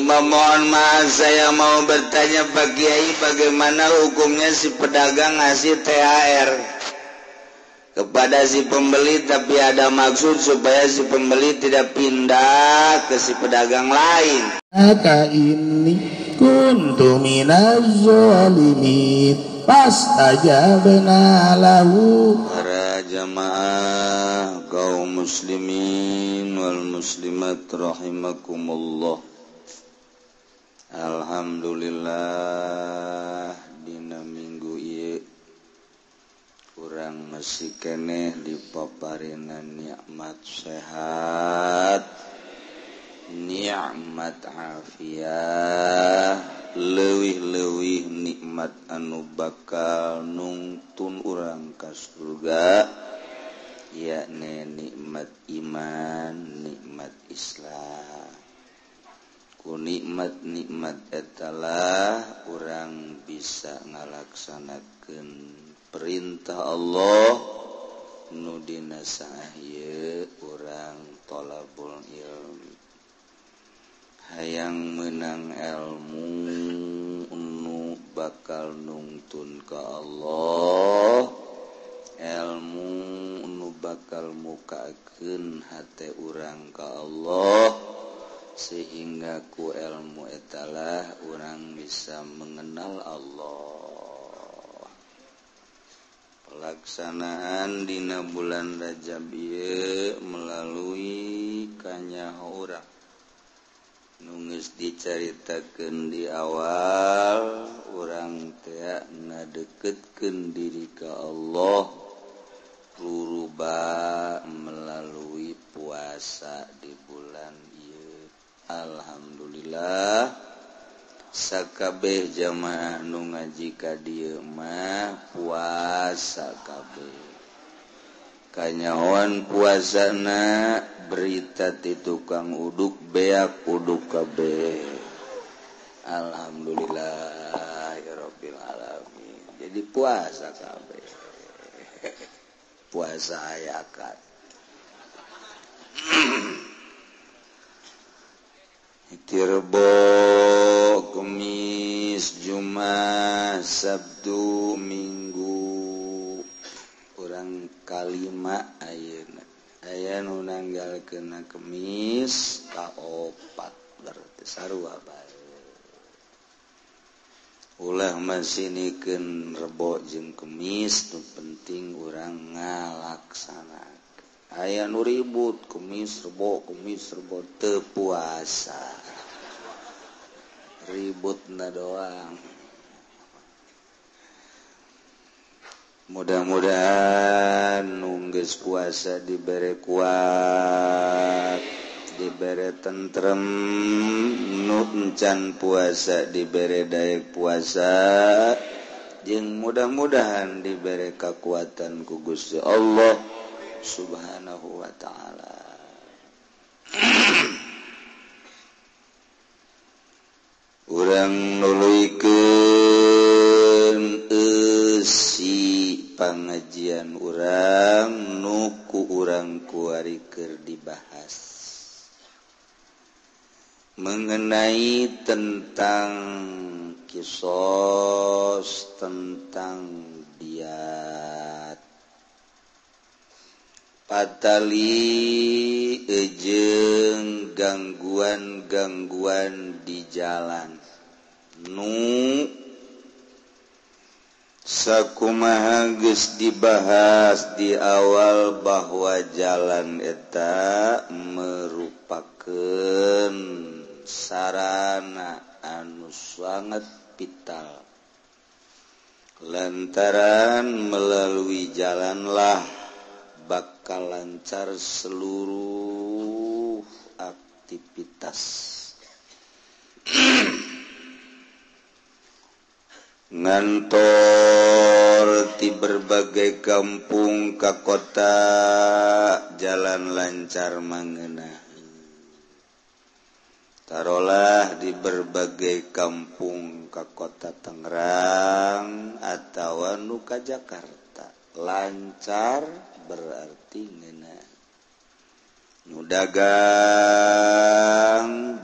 Mohon maaf, saya mau bertanya Pak Kiai, bagaimana hukumnya si pedagang ngasih THR kepada si pembeli tapi ada maksud supaya si pembeli tidak pindah ke si pedagang lain. Maka ini kuntu minaz zalimin fastajabna lahu. Para jamaah kaum muslimin wal muslimat rahimakumullah. Alhamdulillah dina minggu ieu urang masih keneh dipaparina nikmat sehat, nikmat afiah, leuwih-leuwih nikmat anu bakal nungtun urang ka surga, yakni nikmat iman, nikmat Islam. Ku nikmat-nikmat etalah urang bisa ngalaksanakeun perintah Allah nu dina saah ieu urang thalabul ilmi. Hayang menang ilmu nu bakal nungtun ka Allah, ilmu nu bakal mukakeun hate urang ka Allah, sehingga ku ilmu etalah urang bisa mengenal Allah. Pelaksanaan dina bulan Rajab ieu melalui kanyaho urang nu geus dicaritakeun di awal, urang teh ngadeketkeun diri ka Allah ruruba melalui puasa di bulan ieu. Alhamdulillah sakabeh jamaah nu ngaji ka dieu mah puasa kabeh. Kanyahoan puasana berita ti tukang uduk beak uduk kabeh. Alhamdulillah ya rabbil alamin. Jadi puasa kabeh. Puasa hayakan. Rebo, Kemis, Jumat, Sabtu, Minggu urang kalima ayeuna. Aya nu nanggalkeun Kemis kaopat berarti sarua bae. Ulah masinikeun Rebo jeung Kemis, nu penting urang ngalaksanakeun. Aya nu ribut Kemis Rebo teu puasa. Ributna doang. Mudah-mudahan nu geus puasa dibere kuat, dibere tentrem, nu encan puasa dibere daek puasa, jeung mudah-mudahan dibere kakuatan ku Gusti Allah Subhanahu wa ta'ala. Urang nuluykeun eusi pangajian urang nu ku urang kuari keur dibahas mengenai tentang kisos, tentang diat patali ejeng gangguan-gangguan di jalan nu sakumaha geus dibahas di awal bahwa jalan eta merupakeun sarana anu sangat vital lantaran melalui jalanlah bakal lancar seluruh aktivitas. Ngantor ti berbagai kampung ka kota jalan lancar mangeunah. Tarolah di berbagai kampung ka kota Tangerang atawa nu ka Jakarta lancar berarti ngeunah. Nu dagang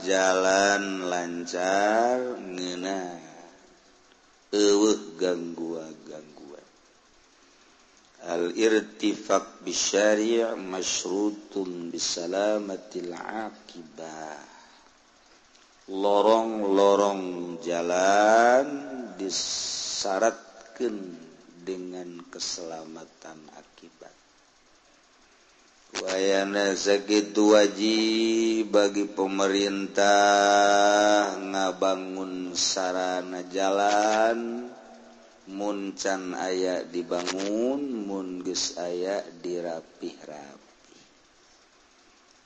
jalan lancar ngeunah eueuh gangguan-gangguan. Al-irtifaq bisyari' masyrutun bisalamatil akibah. Lorong-lorong jalan disyaratkeun dengan keselamatan akibat. Wayana sakitu wajib bagi pemerintah ngabangun sarana jalan, mun can aya dibangun, mun geus aya dirapih-rapih.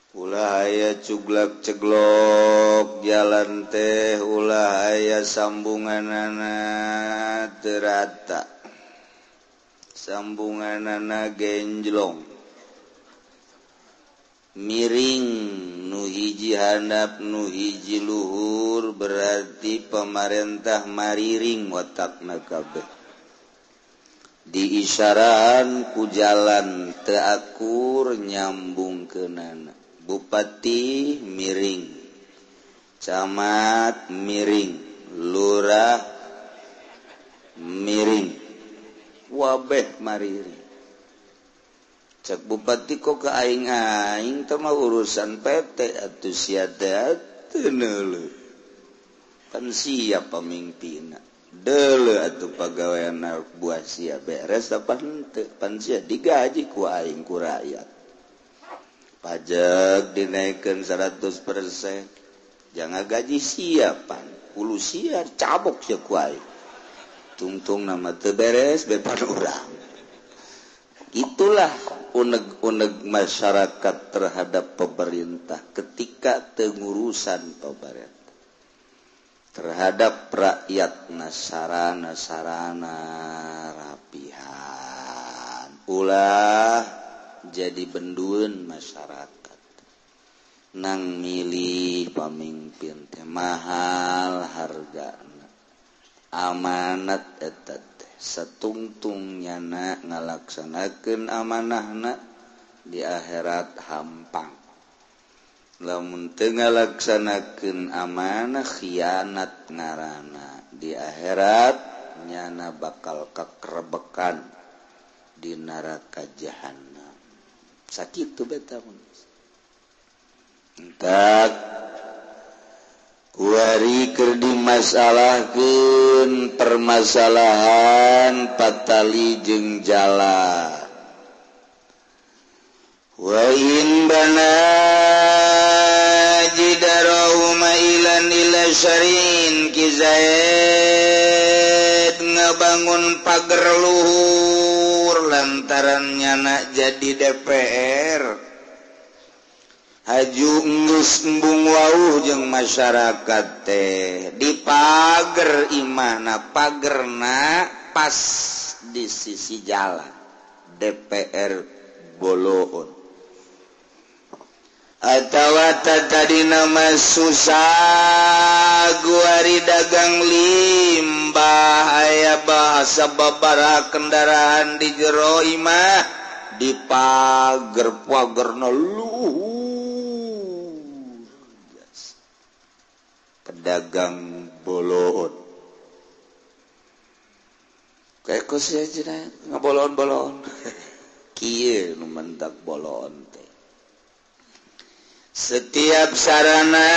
Ulah aya cuglak ceglok jalan teh, ulah aya sambunganana teu rata, sambunganana genjlong, miring, nu hiji handap nu hiji luhur, berarti pemerintah mariring watakna kabeh. Diisyarahan ku jalan teu akur nyambungkeunana. Bupati miring, camat miring, lurah miring, wabeh mariring. Cek bupati kok ke aing-aing teh mah urusan PT atuh sia teh teu neuleuh. Pan sia pamimpinna. Deuleuh atuh pagaweanna buah sia beres apa henteu, pan sia digaji ku aing ku rakyat. Pajak dinaikkeun 100%, jangan gaji sia pan, ulu sia cabok sia ku aing. Tungtung nama teu beres bepan urang. Itulah uneg-uneg masyarakat terhadap pemerintah ketika tengurusan pemerintah terhadap rakyat nasarana-sarana rapihan. Ulah jadi bendueun masyarakat nang milih pamimpin teh mahal hargana, amanat eta teh satungtung nyana ngalaksanakeun amanahna di akhirat hampang. Lamun teu ngalaksanakeun amanah khianat ngaranna, di akhirat nyana bakal kakrebekan di neraka jahanam. Sakitu beta mun. Entak kuari keur dimasalahkeun permasalahan patali jeung jala. Wa in bana jidarau mailan ila syarin Ki Zaid ngabangun pagar luhur lantaran nyana jadi DPR. Haju geus embung wauh jeung masyarakat teh di pager imahna, pagerna pas di sisi jalan DPR Boloon. Atawa tadina mah susah guari dagang limbah aya bahasa babaraha kendaraan di jero imah di pager pagerna luhur. Pedagang Boloon kayak kos aja ngabolon-bolon kieu nu mentak bolon teh. Setiap sarana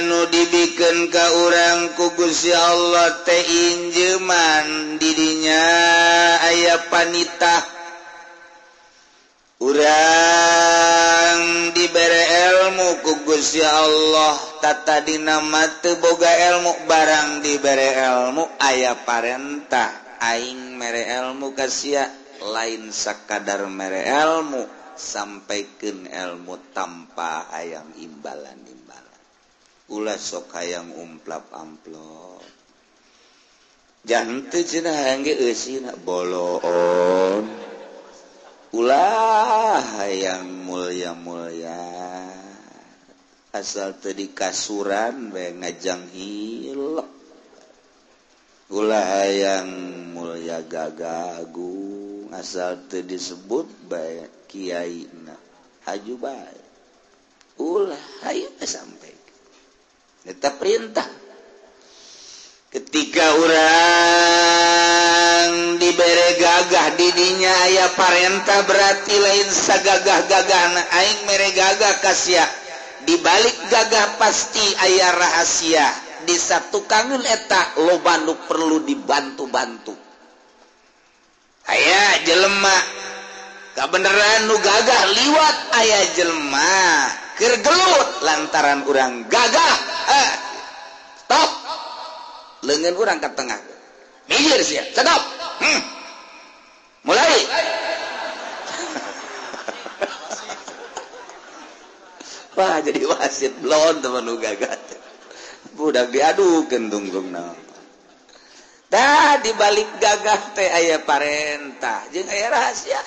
nu dibikeun ka urang ku Gusti Allah teh injeuman didinya aya panitah. Urang dibere ilmu ku Gusti Allah, tata dina mah teu boga ilmu, barang dibere ilmu aya parentah aing mere ilmu ka sia, lain sakadar mere ilmu, sampaikeun ilmu tanpa hayang imbalan-imbalan. Ulah sok hayang umplap amplop. Jangan teu cenah hayang ge eusina boloon. Ulah hayang mulia-mulia asal teu dikasuran bae ngajang hilep. Ulah hayang mulia gagagung asal teu disebut bae kiaina. Haju bae. Ulah hayu sampai. Eta perintah. Ketika urang dibere gagah didinya aya parentah berarti lain sagagah-gagahna aing mere gagah ka sia. Di balik gagah pasti aya rahasia. Di satukangeun eta loba nu perlu dibantu-bantu. Aya jelema kabeneran nu gagah liwat aya jelema keur gelut lantaran urang gagah. Stop. Leungeun urang ka tengah. Minggir sia. Stop. Mulai. Wah, jadi wasit blon teman nu gagah. Budak diadukeun tungtungna. Tah di balik gagah teh aya parentah jeung aya rahasia.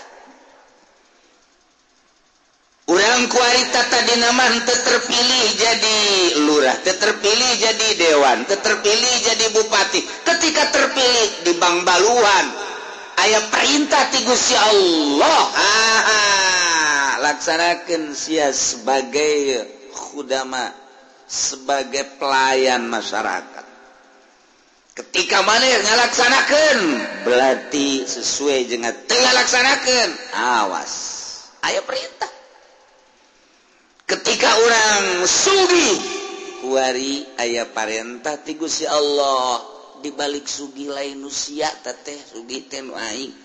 Urang kuarita tadina mah teu terpilih jadi lurah, teu terpilih jadi dewan, teu terpilih jadi bupati. Ketika terpilih di Bangbaluan aya perintah ti Gusti Allah. Laksanakeun sia sebagai khudama, sebagai pelayan masyarakat. Ketika maneh ngalaksanakeun berarti sesuai jeung teu ngalaksanakeun, awas aya perintah. Ketika orang sugih kuari aya parentah ti Gusti Allah. Di balik sugih lain nu sia teh sugih teh nu aing.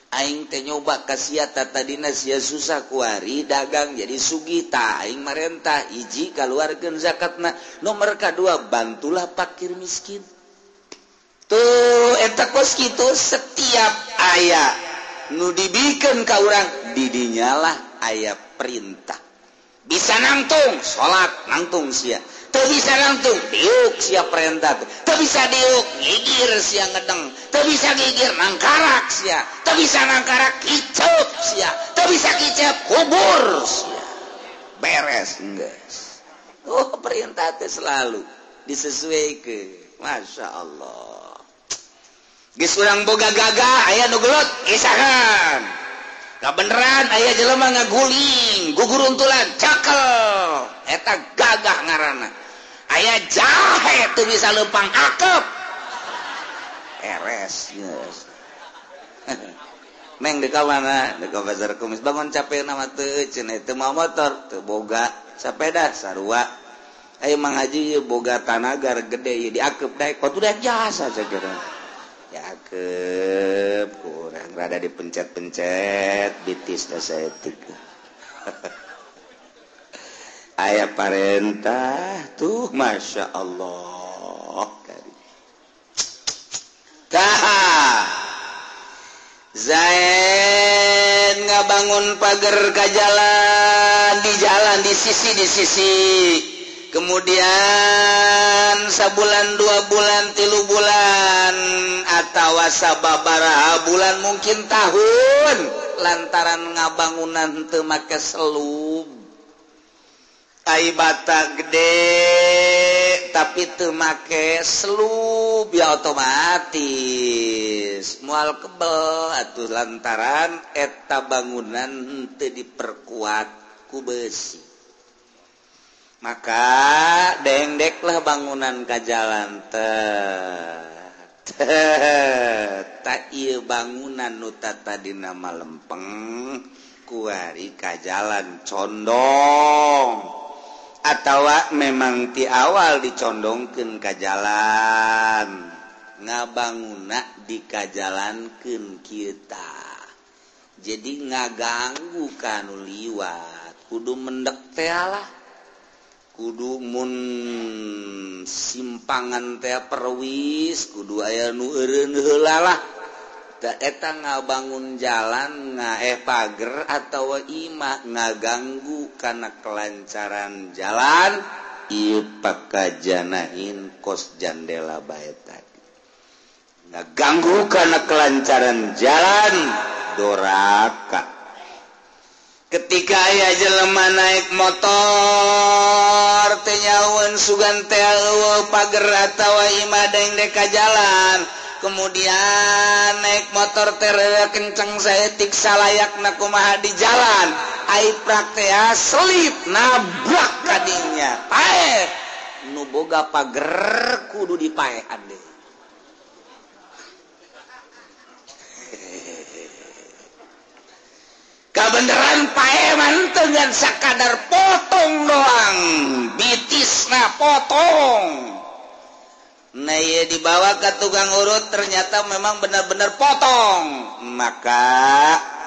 Aing teh nyoba ka sia tadina sia susah kuari dagang jadi sugih tah aing marentah hiji kaluarkeun zakatna, nomor kadua bantulah fakir miskin. Tuh eta kos kitu setiap aya nu dibikeun ka urang didinyalah aya perintah. Bisa nangtung salat nangtung sia, teu bisa nangtung diuk sia perintah, teu bisa diuk ngigir sia ngedeng, teu bisa ngigir nangkarak sia, teu bisa nangkarak kicep sia, teu bisa kicep kubur sia. Beres geus. Oh perintah teh selalu disesuaikeun. Masya Allah. Geus urang boga gagah aya nu gelut isahan. Kabeneran aya jelema ngaguling guguruntulan cakel eta gagah ngaranna. Aya jahe teu bisa leumpang akep eres geus. Neng deuk ka mana? Deuk ka pasar kumis bangun capek na mah teu cenah teu mawa motor teu boga sapeda sarua. Aya Mang Haji ieu boga tanagar gede ieu diakep daek kotu daek jasa saja. Yakep kurang rada dipencet-pencet bitis da saeutik. Aya parentah tuh Masya Allah. Tah Zain ngabangun pagar ka jalan, di jalan di sisi di sisi. Kemudian sabulan 2 bulan 3 bulan atawa sababaraha bulan mungkin tahun lantaran ngabangunan teu make selub. Ai bata gede tapi teu make selub ya otomatis moal kebel atuh lantaran eta bangunan teu diperkuat ku besi. Maka dengdeklah bangunan ka jalan teh. Tak ieu bangunan nu tadina lempeng kuari ka jalan condong atawa memang ti awal dicondongkeun ka jalan ngabanguna dikajalankeun kita. Jadi ngaganggu ka nu liwat kudu mendek teh lah. Kudu mun simpangan teh perwis kudu aya nu eureun heula lah. Da eta ngabangun jalan ngaeh pager atawa imah ngaganggu kana kelancaran jalan ieu pakajanahin kos jandela bae tadi. Ngaganggu kana kelancaran jalan doraka. Ketika aya jelema naik motor teh nyaun sugan teh eueuh pager atawa imah dengdek ka jalan Kemudian naik motor teh kenceng saeutik salayakna kumaha di jalan. Ai praktea selip nabrak kadinya. Paeh. Nu boga pager kudu dipaehan deui. Kabeneran paeman dengan sakadar potong doang, bitisna potong. Nah ya dibawa ke tukang urut ternyata memang benar-benar potong. Maka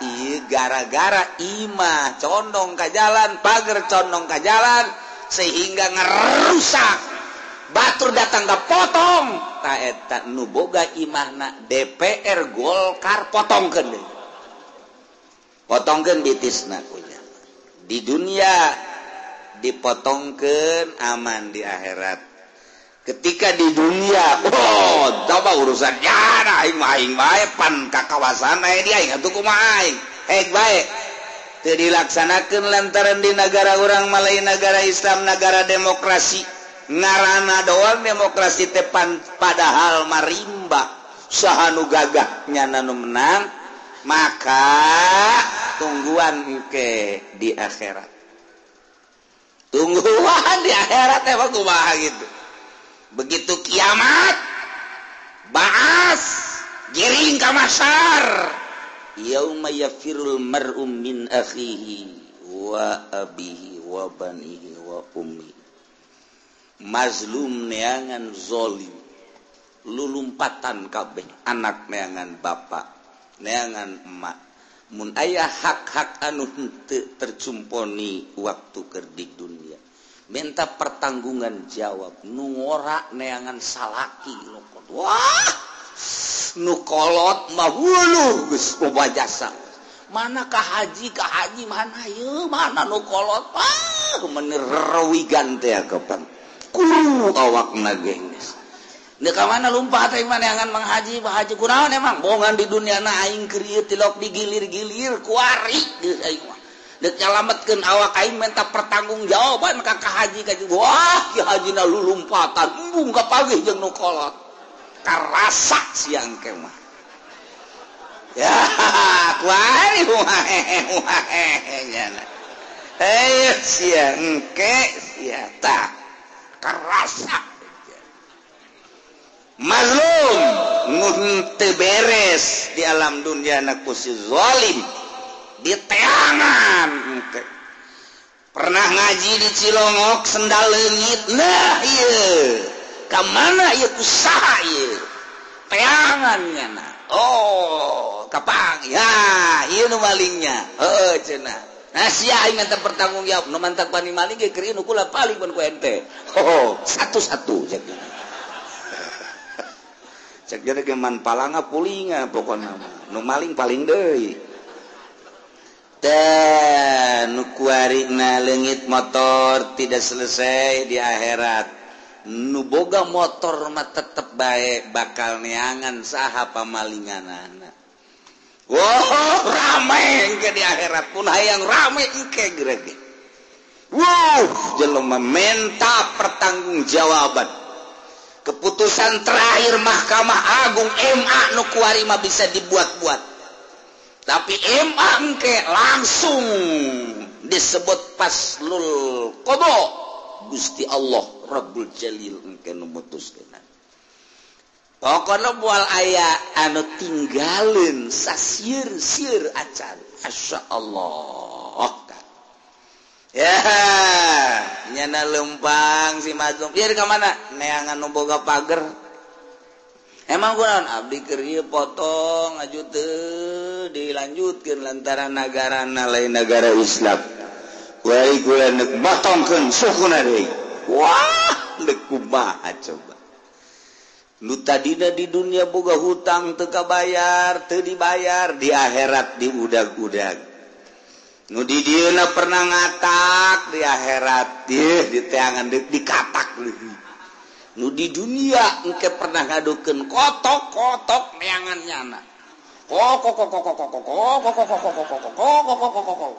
iya gara-gara imah condong ke jalan, pagar condong ke jalan sehingga ngerusak. Batur datang ke potong. Ta eta nu boga imahna DPR Golkar potongkeun deui. Potongkeun bitisna kunya. Di dunia dipotongkeun aman di akhirat. Ketika di dunia, oh, coba urusan ya aing mah aing bae pan ka kawasan aya di aing atuh kumaha aing. Hek bae. Teu dilaksanakeun lantaran di nagara urang mah lain nagara Islam, nagara demokrasi. Ngaranna doang demokrasi teh padahal marimba. Saha nu gagah nyana nu menang. Maka tungguan ke di akhirat. Tungguan di akhirat emang kumaha gitu. Begitu kiamat baas giring ka masar. Yauma yafirul mar'u min akhihi wa abihi wa banihi wa ummi. Mazlum neangan zolim, lulumpatan kabeh anak neangan bapak, neangan emak. Mun aya hak-hak anu henteu tercumponi waktu keur di dunia, minta pertanggungan jawab. Nu ngora neangan salaki lokot. Wah, nu kolot mah huluh geus loba jasa. Mana ka haji mana ieu, mana nu kolot. Ah, meuni rewigan teh kapan. Kuru awakna ge geus. Dek ka mana lumpat teh neangan Mang Haji, Pak Haji kunaon emang bongan di dunia na aing keur ieu tilok digilir-gilir kuari geus aing mah. Dek nyalametkeun awak aing minta pertanggungjawaban ka ka haji ka wah ki hajina lulumpatan embung ka pagih jeung nu kolot. Karasa siang ke mah. Ya kuari wae nyana. Hei sia engke sia tah karasa. Mazlum nu teu beres di alam dunia na ku si zalim di teangan. Pernah ngaji di Cilongok sendal leungit. Nah ieu ka mana ieu ku saha ieu teangan nyana. Oh kapang ya ieu nu malingnya heueuh cenah. Nah sia aing minta pertanggung jawab nu mantak bani maling ge keur nu kula paling mun ku ente. Oh satu-satu cek. Cek jadi geman palanga pulinga pokokna nu maling paling deui. Teh nu kuarina leungit motor tidak selesai di akhirat. Nu boga motor mah tetep bae bakal neangan saha pamalinganana. Wow, rame engke di akhirat pun hayang rame engke gerege. Wow, jelema menta pertanggungjawaban. Keputusan terakhir Mahkamah Agung MA nu kuari mah bisa dibuat-buat. Tapi MA engke langsung disebut paslul qada. Gusti Allah Rabbul Jalil engke nu mutuskeun. Pokona moal aya anu tinggaleun sasieur-sieur acan. Masyaallah. Ya, nyana lempang si mazlum. Ieu ka mana? Neangan nu boga pager. Emang kunaon abdi keur ieu potong aju teu dilanjutkeun lantaran nagarana lain nagara Islam. Wai kula neuk motongkeun sukuna deui. Wah, deuk kumaha coba. Nu tadina di dunia boga hutang teu kabayar, teu dibayar, di akhirat diudag-udag. Nu di dieuna pernah ngatak di akhirat di teangan dikatak leuwih. Nu di dunia engke pernah ngadukeun kotok-kotok neangan nyana. Kok kok kok kok kok kok kok kok kok kok kok kok kok kok.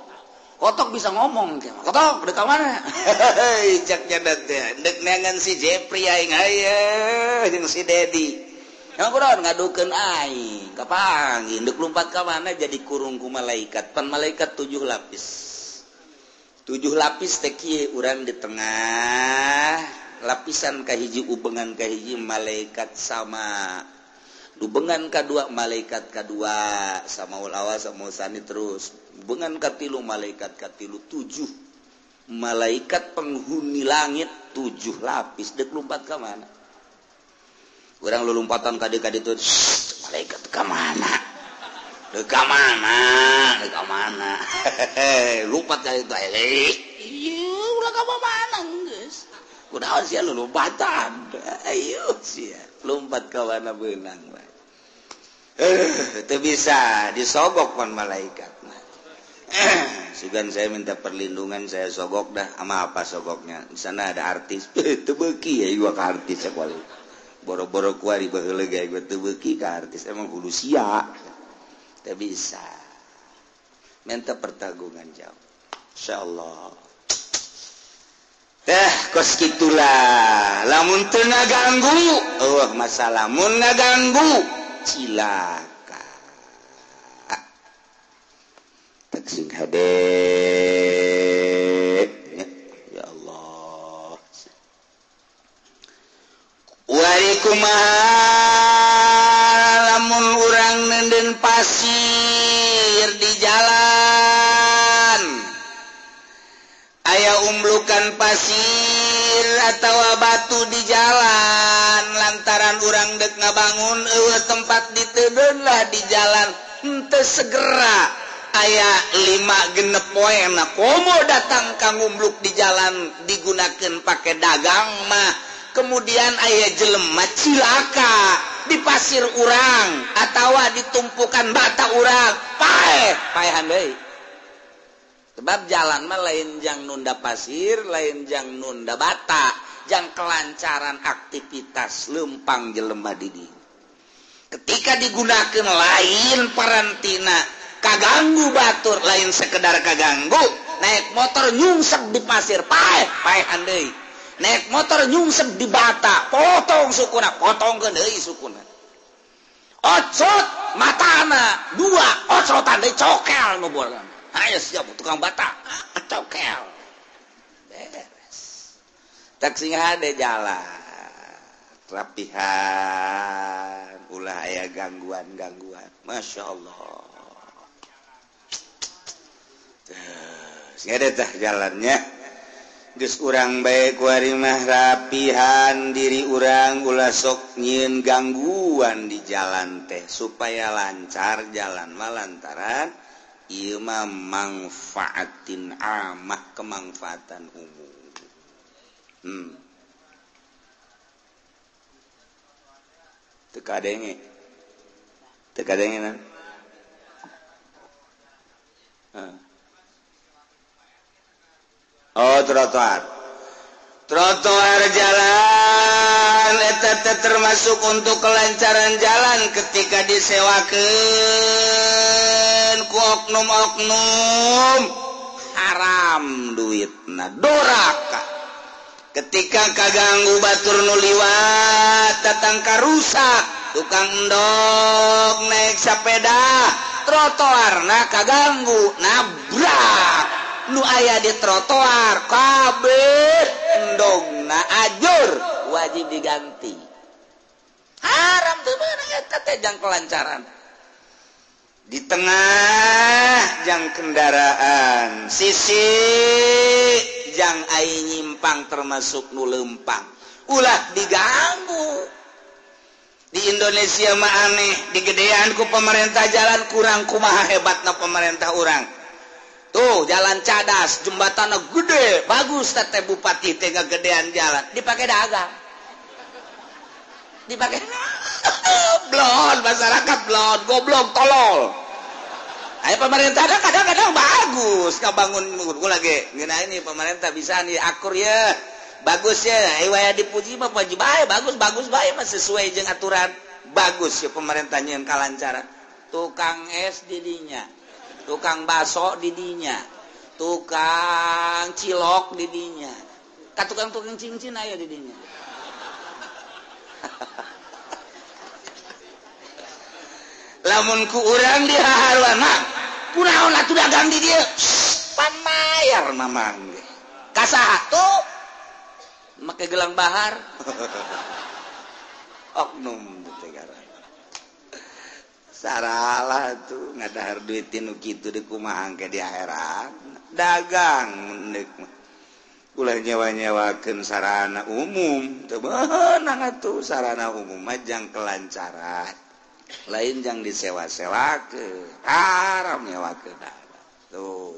Kotok bisa ngomong ke. Kotok deuk ka mana? Hei cek nya teh deuk neangan si Jepri aing haye jeung si Dedi. Yang kurang ngadukeun aing, kapanggih deuk lumpat ka mana jadi kurung ku malaikat. Pan malaikat 7 lapis. 7 lapis teh kieu urang di tengah, lapisan kahiji ubengan kahiji malaikat sama. Ubengan kadua malaikat kadua, sama ul awal sama sani terus. Ubengan katilu malaikat katilu 7. Malaikat penghuni langit 7 lapis deuk lumpat ka mana? Orang lu lompatan kade-kade itu, malaikat ke mana? Ke mana? Ke mana? Lompat kali itu, iya, ulah ke mana geus? Kunaon sia lu lompatan? Ayo sia, lompat ke mana beunang bae. Teu bisa disogok pan malaikat mah. Sugan saya minta perlindungan, saya sogok dah. Sama apa sogoknya? Di sana ada artis. Teu beuki ya gua ka artis sakuali. Boro-boro kuari baheula ge gua teu beuki ka artis emang kudu sia. Teu bisa. Minta pertanggungan jawab. Insyaallah. Teh kos kitulah. Lamun teu ngaganggu, eueuh masalah mun ngaganggu cilaka. Teh sing hade. Ya Allah. Wari kumaha lamun urang nenden pasir di jalan, aya umblukan pasir atawa batu di jalan, lantaran urang dek ngabangun eueuh tempat ditedeun lah di jalan, henteu segera aya 5 genep poe na komo datang ka ngumbluk di jalan digunakeun pake dagang mah. Kemudian aya jelema cilaka di pasir urang atawa ditumpukan bata urang, paeh paehan deui. Sebab jalan mah lain jang nunda pasir, lain jang nunda bata, jang kelancaran aktivitas lempang jelema di dieu. Ketika digunakeun lain parantina kaganggu batur, lain sekedar kaganggu, naik motor nyungsep di pasir, paeh paehan deui. Naik motor nyungsep di bata, potong sukuna, potong deui sukuna. Ocot matana 2, ocotan deui cokel nu bola. Ayo siap tukang bata, cokel. Beres. Tak sing hade jalan. Rapihan, ulah aya gangguan-gangguan. Masya Allah. Sing hade tah jalannya. Geus urang bae kuari mah rapihan diri urang ulah sok nyieun gangguan di jalan teh supaya lancar jalan mah lantaran ieu mah mangfaatin amah kemangfaatan umum. Teu kadenge. Teu kadenge nan. Oh, trotoar. Trotoar jalan eta teh termasuk untuk kelancaran jalan ketika disewakeun ku oknum-oknum haram duitna doraka. Ketika kaganggu batur nu liwat datang karusak tukang endog naik sepeda trotoarna kaganggu nabrak nu aya di trotoar kabeh endogna ajur wajib diganti. Haram teu meunang eta teh jang kelancaran. Di tengah jang kendaraan, sisi jang ai nyimpang termasuk nu lempang. Ulah diganggu. Di Indonesia mah aneh, digedean ku pemerintah jalan kurang kumaha hebatna pemerintah urang. Tuh jalan cadas, jembatannya gede, bagus tete bupati teh gedean jalan, dipakai dagang. Dipakai blon masyarakat blon, goblok tolol. Ayo pemerintah kadang-kadang bagus ngabangun gua lagi. Ngeuna ini pemerintah bisa nih akur ya. Bagus ya, ayo waya dipuji mah puji bae, bagus bagus bae mah sesuai jeung aturan. Bagus ya pemerintahnya yang kalancaran. Tukang es didinya, tukang baso didinya, tukang cilok didinya, ka tukang-tukang cincin aya didinya. Lamun ku urang dihaharuan mah kunaon atuh dagang di dieu? Pan mayar mamang ge. Ka saha tuh? Make gelang bahar. Oknum teh ngaranna. Saralah tuh ngadahar duit nu kitu deui kumaha engke di akhirat. Dagang mun deuk mah. Ulah nyewa-nyewakeun sarana umum, teu meunang atuh sarana umum mah jang kelancaran. Lain jang disewa-sewakeun, haram nyewakeun. Tuh.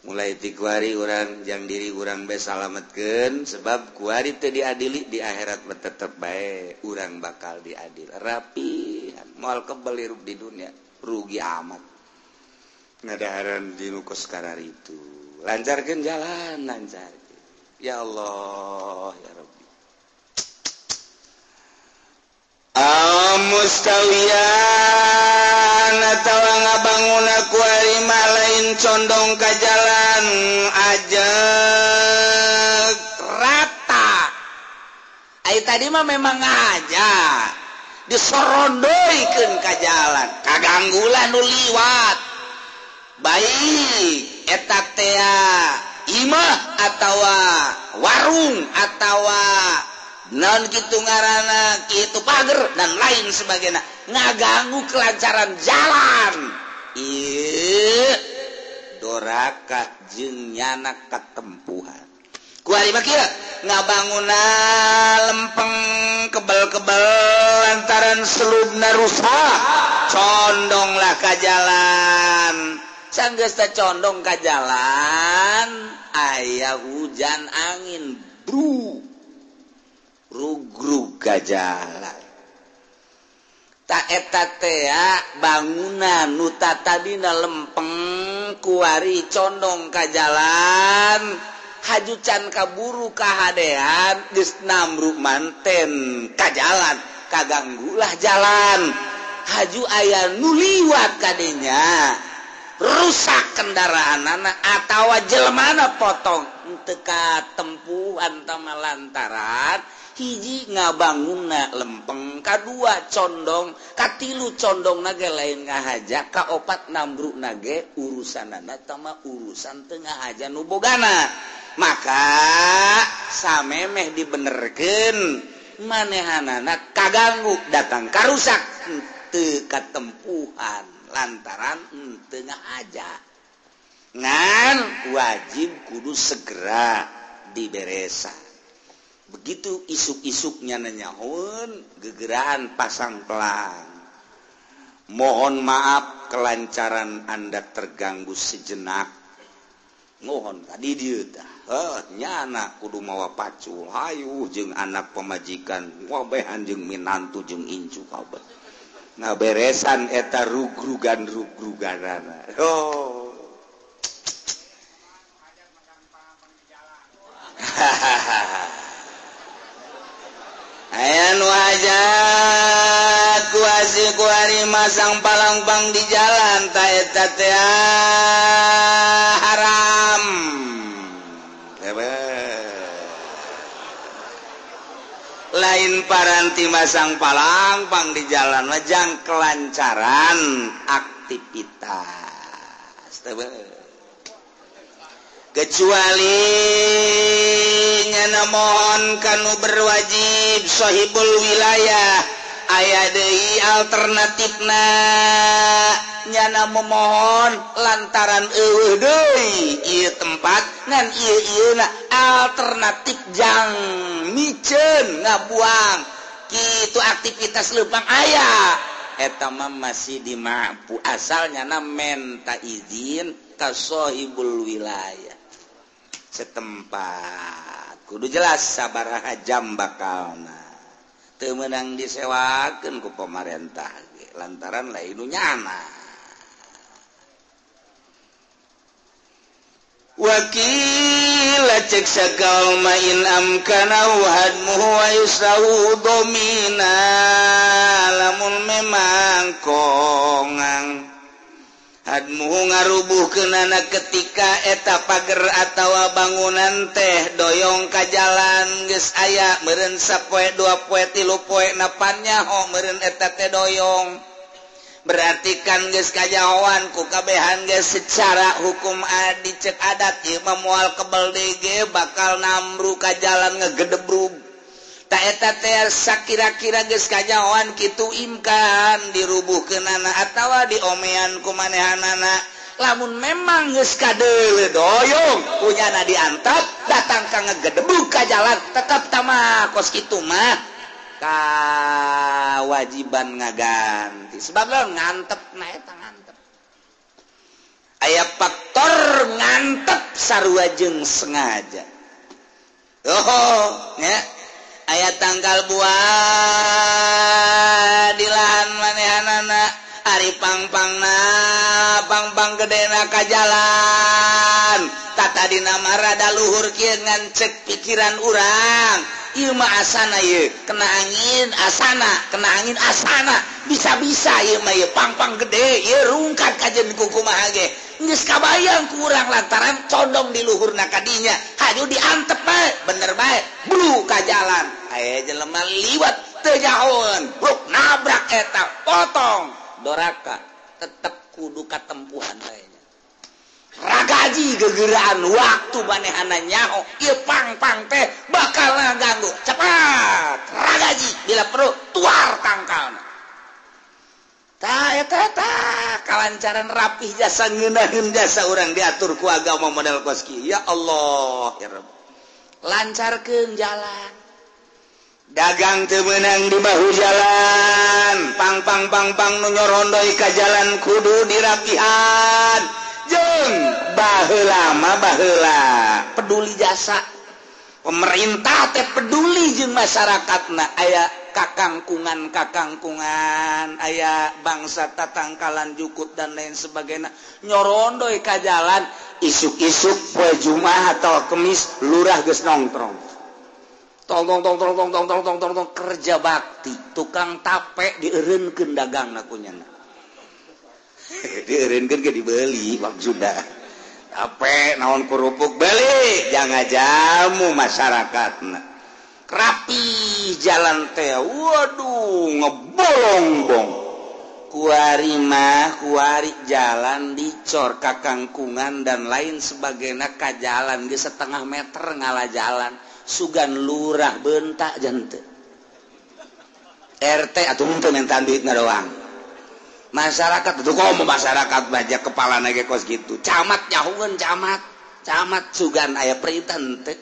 Mulai ti kuari urang jang diri urang bae salametkeun sebab kuari teu diadili di akhirat mah tetep bae urang bakal diadil. Rapihan moal kebel hirup di dunia, rugi amat. Ngadaharan di nu kos kararitu. Lancarkan jalan, lancar. Ya Allah, ya Rabbi. Al-mustawiyan atawa ngabangun aku ari mah lain condong ka jalan ajeg rata. Ai tadi mah memang aja disorondoikeun ka jalan, kaganggulan nu liwat. Baik eta tea imah atawa warung atawa non kitu ngaranna kitu pager dan lain sebagainya ngaganggu kelancaran jalan. Ieu doraka jeung nyana katempuhan. Ku ari mah kieu ngabanguna lempeng kebel-kebel lantaran selubna rusak condonglah ka jalan. Sanggeus teh condong ka jalan aya hujan angin bru rugrug ka jalan. Ta eta teh bangunan nu tatadina lempeng kuari condong ka jalan haju can kaburu kahadean geus namruk manten ka jalan kaganggulah jalan haju aya nu liwat kadinya rusak kendaraan anak atawa jelmana potong teu katempuhan tama lantaran hiji ngabangunna lempeng kadua condong katilu condong nage lain ngahaja kaopat nambruk nage urusanana tama urusan teu ngahaja nu bogana maka samemeh dibenerkeun manehanana kaganggu datang karusak teu katempuhan lantaran teu ngahaja ngan wajib kudu segera diberesan. Begitu isuk-isuknya nanyaun gegeraan pasang pelang. Mohon maaf kelancaran Anda terganggu sejenak. Mohon tadi dieu tah. Nyana kudu mawa pacul hayu jeung anak pamajikan wabehan jeung minantu jeung incu kabeh. Ngaberesan eta rugrugan-rugruganana. Oh. Aya nu hajat ku asih ku ari masang palangpang di jalan ta eta teh haram. Lain paranti masang palangpang di jalan mah jang kelancaran aktivitas. Kecuali nyana mohon kanu berwajib sahibul wilayah aya deui alternatifna nyana memohon lantaran eueuh deui ieu tempat ngan ieu-ieuna alternatif jang miceun ngabuang kitu aktivitas leumpang aya eta mah masih dimampu asal nyana menta izin ka sahibul wilayah setempat kudu jelas sabaraha jam bakalna teu meunang disewakeun ku pamarentah ge lantaran lain nu nyana. Wakila cek sakal ma in amkana hadmuhu wa yusrahu domina lamun memang kongang hadmuhu ngarubuhkeunana ketika eta pager atawa bangunan teh doyong ka jalan geus aya meureun sapoe dua poe tilu poe napan nyaho meureun eta teh doyong. Berarti kan geus kajahoan ku kabehan geus secara hukum dicek adat ieu mah moal kebel deui ge bakal namru ka jalan ngegedebrug. Ta eta teh sakira-kira geus kajahoan kitu imkan dirubuhkeunana atawa diomean ku manehanana. Lamun memang geus kadeuleu doyong punyana diantap datang ka ngegedebrug ka jalan tetep tamah kos kitu mah kewajiban ngaganti sebab lo ngantep na eta ngantep aya faktor ngantep sarua jeung sengaja. Oh nya aya tangkal buah di lahan manehanana ari pangpangna pangpang gedena ka jalan tata dina mah rada luhur kieu ngan cek pikiran urang ieu mah asana ieu kena angin asana kena angin asana bisa-bisa ieu mah ieu pangpang gede ieu rungkat kajen kumaha ge geus kabayang ku urang lantaran condong di luhurna kadinya hayu diantep bae bener bae blu ka jalan aya jelema liwat teu nyahoeun bruk nabrak eta potong doraka tetep kudu katempuhan bae ragaji gegeraan waktu manehana nyaho ieu pang-pang teh bakal ngaganggu cepat ragaji bila perlu tuar tangkalna tah eta tah kalancaran rapih jasa ngeunaheun jasa urang diatur ku agama model kos kieu. Ya Allah ya Rabb lancarkeun jalan dagang teu meunang di bahu jalan pang-pang pang-pang nu nyorondoi ka jalan kudu dirapihan jeung baheula mah baheula peduli jasa pemerintah teh peduli jeung masyarakatna aya kakangkungan-kakangkungan aya bangsa tatangkalan jukut dan lain sebagainya nyorondoi ka jalan isuk-isuk poe Jumat atau Kemis lurah geus nongkrong tong tong tong tong tong tong tong tong tong kerja bakti tukang tape dieureunkeun dagangna kunyana dieureunkeun ge dibeli maksudna tape naon kerupuk beli jangan jamu masyarakatna rapi jalan teh waduh ngebolongbong kuari mah kuari jalan dicor kakangkungan dan lain sebagainya ka jalan ge setengah meter ngala jalan sugan lurah bentak jante RT atuh henteu mentaan duitna doang masyarakat itu kok mau masyarakat baca kepala nage kos gitu camat nyahueun camat camat sugan aya perintah henteu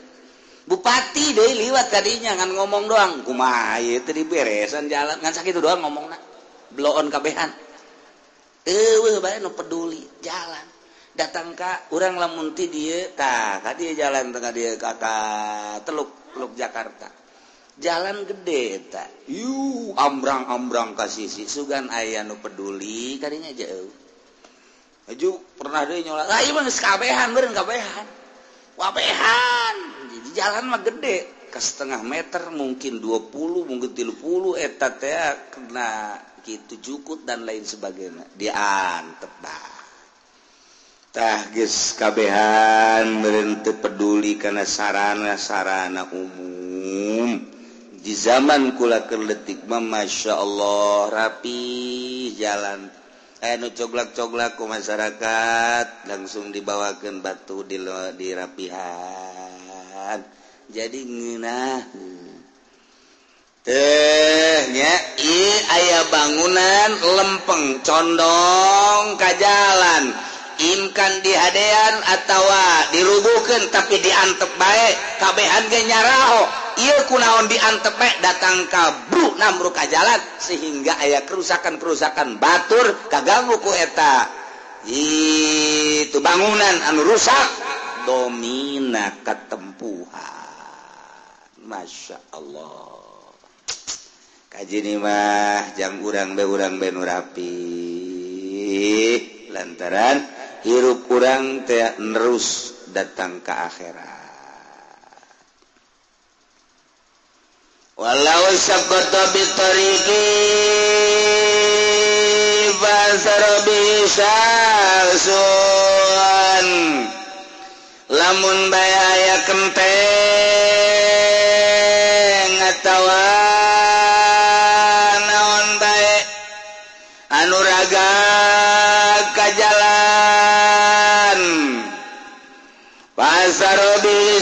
bupati deui liwat tadinya ngan ngomong doang kumaha ieu teh diberesan jalan ngan sakitu doang ngomongna bloon kabehan eueuh bae nu peduli jalan datang ka urang lamun ti dieu tah ka dieu jalan tengah dieu ka Teluk Teluk Jakarta jalan gede eta yu ambrang-ambrang ka sisi sugan aya nu peduli kadinya jauh aju pernah deui nyola ah ieu mah geus kabehan beureun kabehan wabehan di jalan mah gede ke setengah meter mungkin 20 mungkin 30 eta teh kena kitu jukut dan lain sebagainya diantep bah tah geus kabehan meureun teu peduli kana sarana-sarana umum di zaman kula keur leutik mah Masya Allah rapi jalan nu coglak-coglak ku masyarakat langsung dibawakeun batu di dirapihan jadi ngeunah teh nya ieu aya bangunan lempeng condong ka jalan imkan dihadean atawa dirubuhkeun tapi diantep bae kabehan ge nyaraho ieu kunaon diantep bae datang ka bru namru ka jalan sehingga aya kerusakan-kerusakan batur kaganggu ku eta itu bangunan anu rusak domina katempuhan. Masya Allah kaji mah jang urang be nu rapi lantaran hirup urang teh nerus datang ke akhirat. Walau saqata bi tariqi fasara bi syarsun lamun bae aya kenteng atawa naon bae anu raga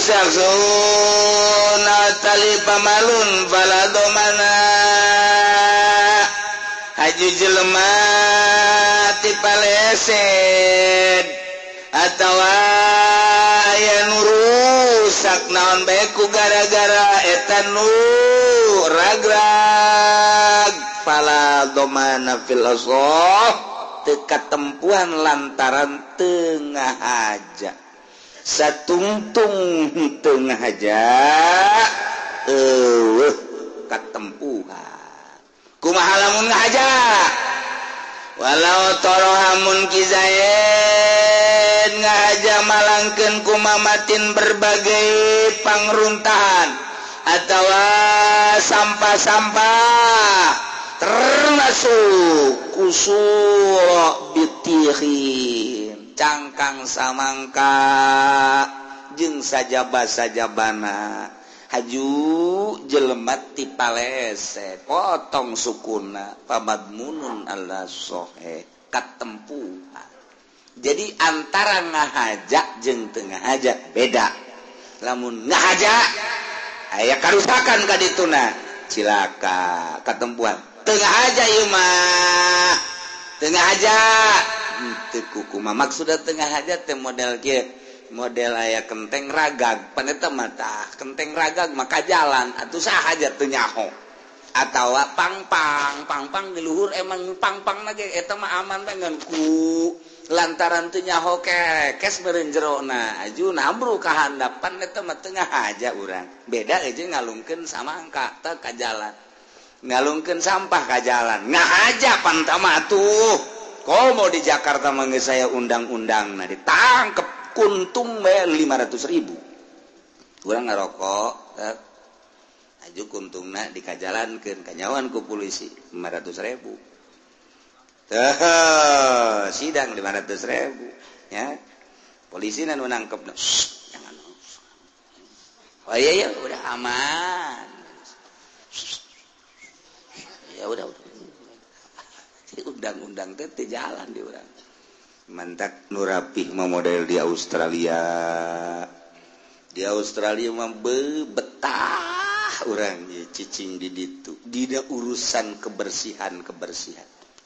syaksun tali pamalun fala domana haju jelema ti paleset atawa aya nu rusak naon bae ku gara-gara eta nu ragrag fala domana fil asah teu katempuhan lantaran teu ngahaja satungtung teu ngahaja eueuh katempuhan kumaha lamun ngahaja walau torohamun kizaid ngahaja malangkeun kumamatin berbagai pangruntahan atawa sampah-sampah termasuk kusur bitihin cangkang samangka jeung sajaba-sajabana haju jelema ti palese potong sukuna pamadmunun ala sohe katempuhan. Jadi antara ngahaja jeung teu ngahaja beda. Lamun ngahaja aya karusakan ka dituna cilaka katempuhan. Teu ngahaja ieu mah teu ngahaja teu kukumaha maksudna teu ngahaja teh model kieu model aya kenteng ragag paneta mata kenteng ragag maka jalan atuh saha aja teu nyaho atawa pangpang pangpang di luhur emang pangpang lagi eta mah aman bae ngan ku lantaran teu nyaho kekes beureun jerona aju nambru ka handapan eta mah teu ngahaja urang beda jeung ngalungkeun samangka teh ka jalan ngalungkeun sampah ka jalan ngahaja pantama atuh komo di Jakarta mah geus saya undang-undangna ditangkep kuntung bae 500.000 urang ngarokok aju kuntungna dikajalankeun kanyawan ku polisi 500.000 teh sidang 500.000 ya polisi nu nangkep jangan oh iya iya udah aman ya udah undang-undang teh teu jalan di urang mantak nu rapih mah model di Australia. Di Australia mah betah urang cicing di ditu dina urusan kebersihan-kebersihan.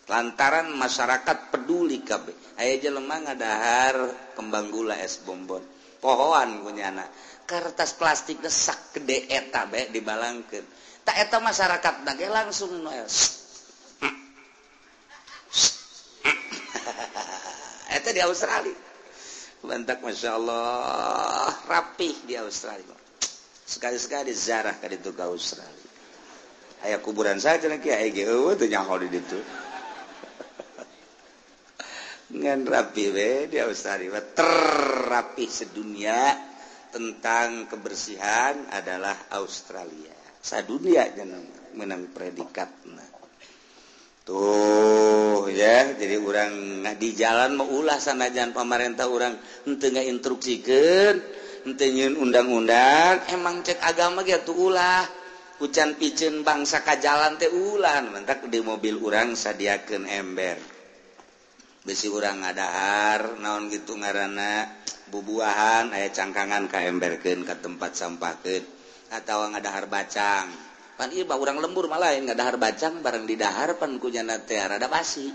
Lantaran masyarakat peduli kabeh. Aya jelema ngadahar kembang gula es bonbon. Pohoan kunyana. Kertas plastik sak gede eta bae dibalangkeun. Tak eta masyarakat ge langsung noel. Eta di Australia. Bantak Masya Allah rapih di Australia. Sekali-sekali zarah ka ditu ka Australia. Aya kuburan saja lagi aya ge eueuh teu nyaho di ditu. Ngan rapi we di Australia terrapih sedunia tentang kebersihan adalah Australia. Sadunia menang predikatna. Tuh ya, jadi urang di jalan mau ulah sanajan pamarentah urang henteu ngainstruksikeun, henteu nyieun undang-undang, emang cek agama ge atuh ulah. Hujan piceun bangsa ka jalan teh ulah, mentak di mobil urang sadiakeun ember. Besi urang ngadahar naon gitu ngaranna bubuahan aya cangkangan ka emberkeun ka tempat sampahkeun atawa ngadahar bacang. Pan ieu bah urang lembur malah ngadahar bacang bareng didahar pan kunyana teh rada basi.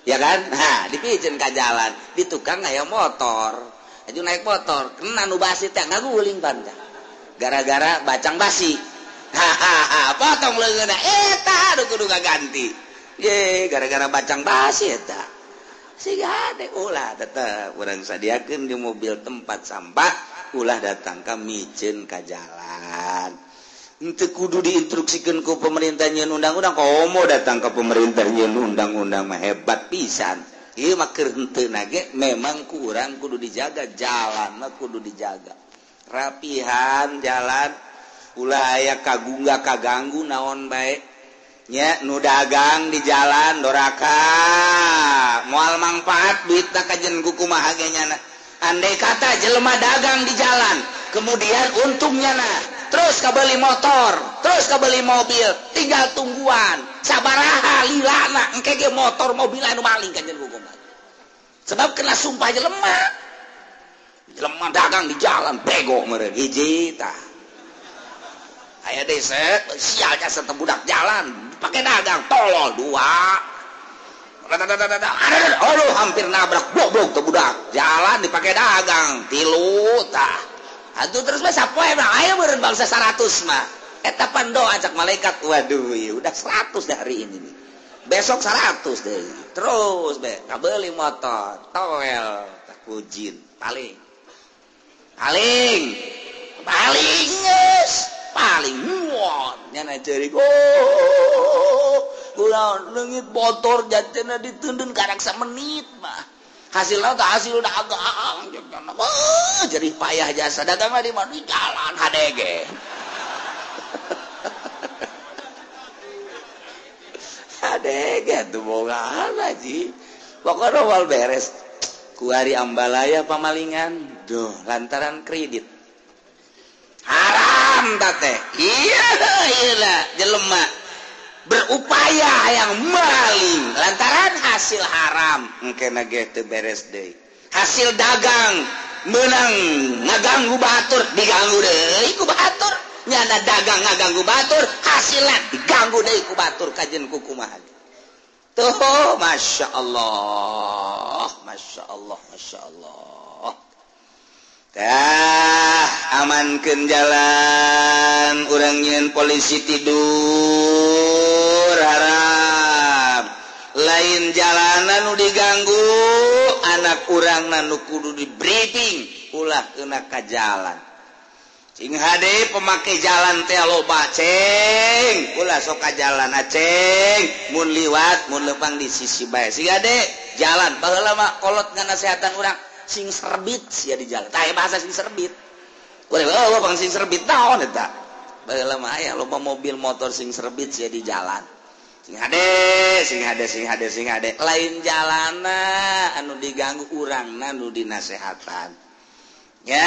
Ya kan? Nah, dipiceun ka jalan, di tukang aya motor. Aju naik motor, kena nu basi teh ngaguling pan. Gara-gara bacang basi. Hahaha, potong leungeunna eta aduh kudu kaganti. Ye, gara-gara bacang basi eta. Siga deh ulah tetep urang sadiakeun di mobil tempat sampah ulah datang ka miceun ka jalan. Henteu kudu diinstruksikeun ku pemerintah nyieun undang-undang komo datang ka pemerintah nyieun undang-undang mah hebat pisan. Ieu mah keur henteu ge memang ku urang kudu dijaga jalan mah kudu dijaga. Rapihan jalan ulah aya kagungga kaganggu naon bae. Nya nu dagang di jalan doraka moal mangfaat duitna kajen kumaha ge nyana. Andai kata jelema dagang di jalan kemudian untungnya na terus kabeli motor terus kabeli mobil tinggal tungguan sabaraha lilana engke ge motor mobil anu maling kajen kumaha sebab kena sumpah jelema. Jelema dagang di jalan bego meureun hiji tah. Aya deui sial jasa teh budak jalan pake dagang tolol dua. Aduh hampir nabrak goblok teh budak jalan dipake dagang tilu tah. Atuh terus mah sapoe mah aya meureun bangsa 100 mah. Eta pan doa cak malaikat waduh udah 100 deh hari ini nih. Besok 100 deh. Terus be kabeuli motor toel tah kujin paling paling paling geus paling muat nyana ceurik oh kunaon leungit motor jatena diteundeun karak samenit mah hasilna teh hasil dagang jadi payah jasa dagang mah di mana di jalan HDG HDG tuh bogaan aji pokoknya wal beres kuari ambalaya pamalingan duh lantaran kredit haram teh iya iya jelema berupaya yang maling lantaran hasil haram engkena ge teu beres deui hasil dagang menang ngaganggu batur diganggu deui ku batur nyana dagang ngaganggu batur hasilna diganggu deui ku batur kajen ku kumaha tuh Masya Allah Masya Allah Masya Allah. Tah amankeun jalan urang nyieun polisi tidur haram lain jalanan nu diganggu anak urang nu kudu di briefing ulah kena ka jalan cing hade pemake jalan teh loba ceng ulah sok ka jalan aceng mun liwat mun lempang di sisi bae sing hade jalan baheula mah kolot nganasehatan urang sing serbit sia di jalan tah bahasa sing serbit boleh oh bang sing serbit naon eta baheula mah aya loba mobil motor sing serbit sia di jalan sing hade sing hade sing hade sing hade lain jalana anu diganggu urangna nu dinasehatan nya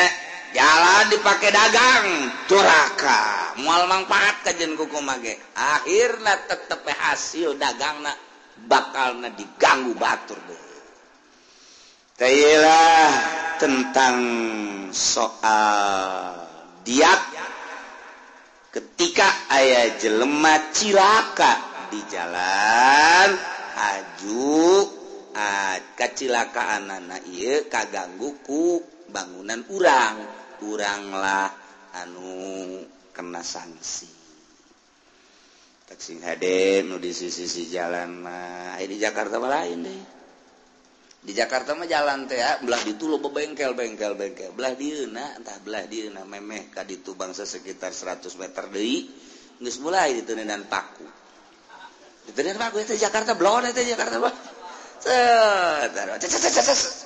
jalan dipake dagang duraka moal mangpaat kajen kumaha ge akhirna tetep hasil dagangna bakalna diganggu batur deui. Tailah tentang soal diat ketika aya jelema cilaka di jalan aju kacilakaanana ieu kaganggu ku bangunan urang uranglah anu kena sanksi. Tak sing hade nu di sisi-sisi jalan mah di Jakarta mah lain deh. Di Jakarta mah jalan teh ya, belah ditu loba bengkel bengkel bengkel belah dieuna entah belah dieuna memeh ka ditu bangsa sekitar 100 meter deui geus mulai diteuneundan paku. Diteuneundan paku eta Jakarta blon eta Jakarta mah.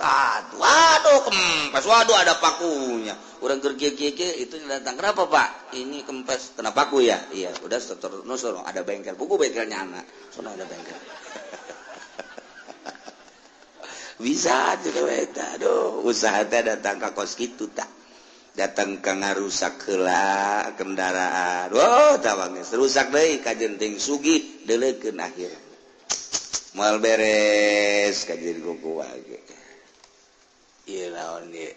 Aduh, kempes, waduh ada pakunya. Orang keur kieu-kieu itu datang. Kenapa Pak? Ini kempes, kena paku ya? Iya, udah terus ada bengkel. Buku bengkelnya anak. Sono ada bengkel. Bisa juga eta. Aduh, usaha teh datang ka kos kitu tah. Datang ka ngarusak heula kendaraan. Wah, tawang geus rusak deui kajen ting sugih deuleukeun akhir. Moal beres kajen kuku wae. Ieu naon ieu?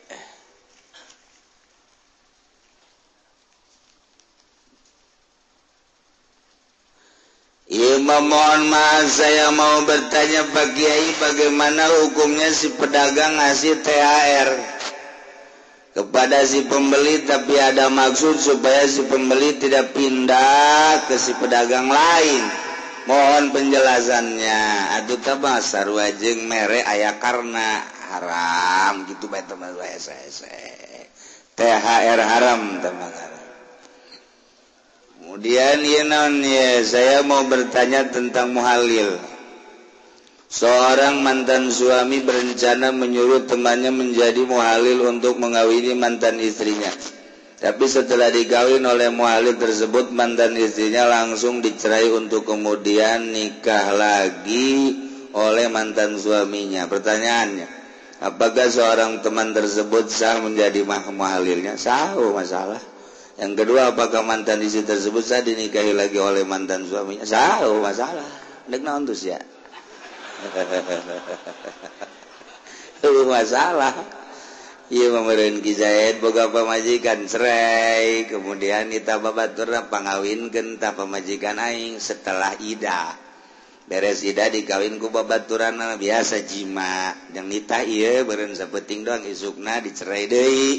Iya, mohon maaf saya mau bertanya Pak Kiai, bagaimana hukumnya si pedagang ngasih THR kepada si pembeli tapi ada maksud supaya si pembeli tidak pindah ke si pedagang lain. Mohon penjelasannya. Aduh tabah sarua jeung mere aya karena haram gitu bae teman saya. THR haram teman haram. Kemudian ya non ya, saya mau bertanya tentang muhalil. Seorang mantan suami berencana menyuruh temannya menjadi muhalil untuk mengawini mantan istrinya. Tapi setelah dikawin oleh muhalil tersebut, mantan istrinya langsung dicerai untuk kemudian nikah lagi oleh mantan suaminya. Pertanyaannya, apakah seorang teman tersebut sah menjadi muhalilnya? Sah, masalah. Yang kedua, apakah mantan istri tersebut sah dinikahi lagi oleh mantan suaminya? Sah, masalah. Nek naon tuh sia? Masalah. Ieu mah meureun Ki Zaid boga pamajikan cerai, kemudian nita babaturna pangawinkeun ta pamajikan aing setelah idah. Beres idah dikawin ku babaturanna biasa jima. Jeung nita ieu beureun sapenting doang isukna dicerai deui.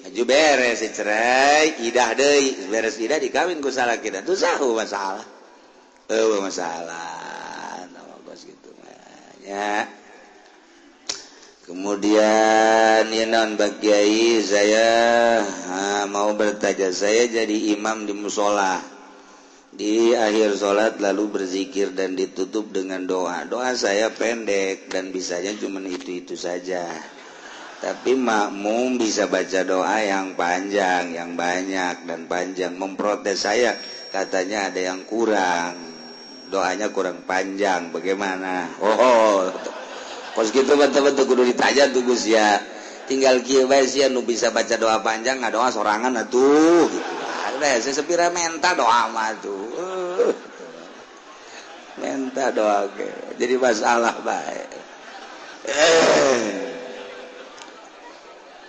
Aju beres dicerai, idah deui, beres idah dikawin ku salakina. Tuh sahu masalah. Eueuh masalah. Nah, bos gitu mah nya. Kemudian ya non Pak Kiai, saya mau bertanya, saya jadi imam di musola. Di akhir sholat lalu berzikir dan ditutup dengan doa. Doa saya pendek dan bisanya cuma itu-itu saja. Tapi makmum bisa baca doa yang panjang, yang banyak dan panjang. Memprotes saya, katanya ada yang kurang. Doanya kurang panjang, bagaimana? Oh, kos gitu betul-betul kudu ditanya tuh Gus ya. Tinggal kieu bae sia nu bisa baca doa panjang ngadoa sorangan atuh gitu. Ada saya sepira menta doa mah tuh. Menta doa ge. Jadi masalah bae.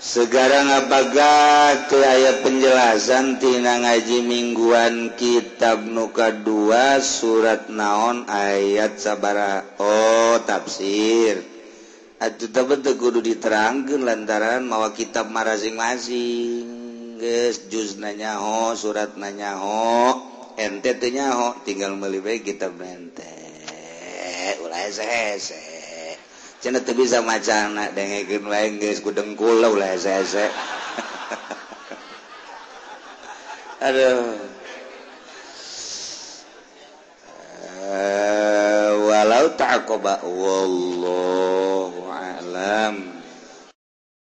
Sekarang apakah teu aya penjelasan tina ngaji mingguan kitab nu kadua surat naon ayat sabaraha? Oh, tafsir. Atuh teh teu kudu diterangkeun lantaran mawa kitab masing-masing. Geus juzna nyaho, suratna nyaho, ente teu nyaho, tinggal meuli bae kitab ente. Ulah hese-hese. Cenah teu bisa macana dengekeun wae geus ku dengkul ulah hese-hese. Aduh. Walau ta'aqaba wallahu a'lam.